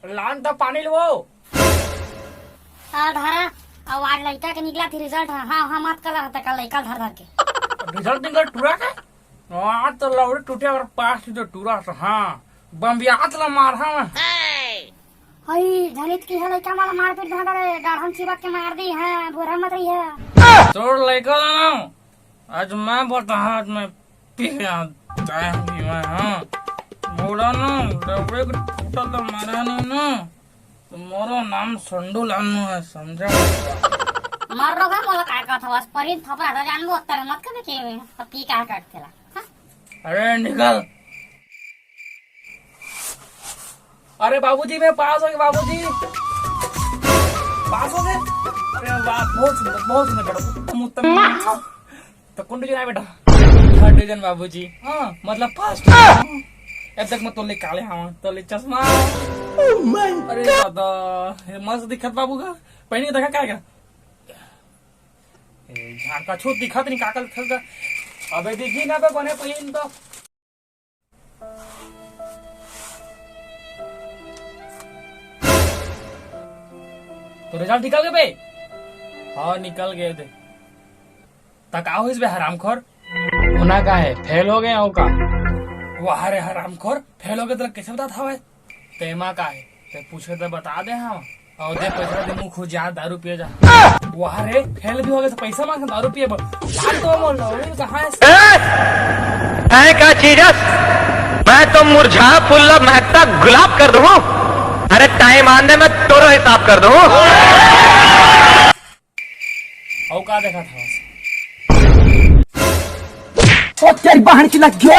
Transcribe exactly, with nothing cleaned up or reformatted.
लान त पानी लेवो। आ धरा, अउ आज लइका के निकला थी रिजल्ट ह। हाँ, हाँ, मत कला रहता कल लइका धर धर के। रिजल्ट निकल टूरा के? हाँ, तो लौड़ी टूटे अगर पास की तो टूरा से, हाँ। बम्बियात ला मार, हाँ। हई, झनित की है लइका वाला मारपीट धागा रे, गाढ़न चिबक के मार दी, हाँ, भोरा मत रही है। तोर लइका ला ना, आज मैं बताहा, आज मैं पी गया, चाय पी मैं, हाँ। बोला ना, डबरे को टूटा तो मारा नहीं ना, तो मोरो नाम संडू लानू है, समझा? मर रोगा मोला काय कहत हवस, परिन थपरा था जानबो, उत्तर मत कबे के, अब पी का करते ला, हाँ? अरे निकल। अरे बाबूजी, मैं पास हो गया बाबूजी। पास हो गए? अरे वाह, बहुत सुंदर, बहुत सुंदर बेटा, उत्तम, उत्तम। तो कौन डिवीजन आए बेटा? थर्ड डिवीजन बाबूजी। हाँ, मतलब फर्स्ट। अब तक मैं तोले काले हाँ, तोले चश्मा। अरे दादा, ये मस्त दिखत बाबू का। पहन के देखा क्या क्या? ए, झाड़ का छूत दिखत नहीं, काकल खेल का। अबे दिखी ना बे, बने पहन तो। तो रिजल्ट निकल गए बे? हाँ, निकल गए दे। त का होइस बे हरामखोर? होना का है, फेल हो गए हो का? वाह रे हरामखोर, फेल हो गए तो कैसे बतात हवे? तेमा का है, ते पूछे तो बता दे हम। और दे पैसा दे, मुंह खुज जा, दारू पिए जा। वाह रे, फेल भी हो गए तो पैसा मांग दारू पिए बर। आज तो बोल रहा हूँ, कहाँ है? ऐ का चीज है? मैं तो मुरझा फूल महकता गुलाब कर दूं। अरे टाइम आने में तोरो हिसाब कर दूं। और का देखा था? ओ तेरी बहन की लग गई।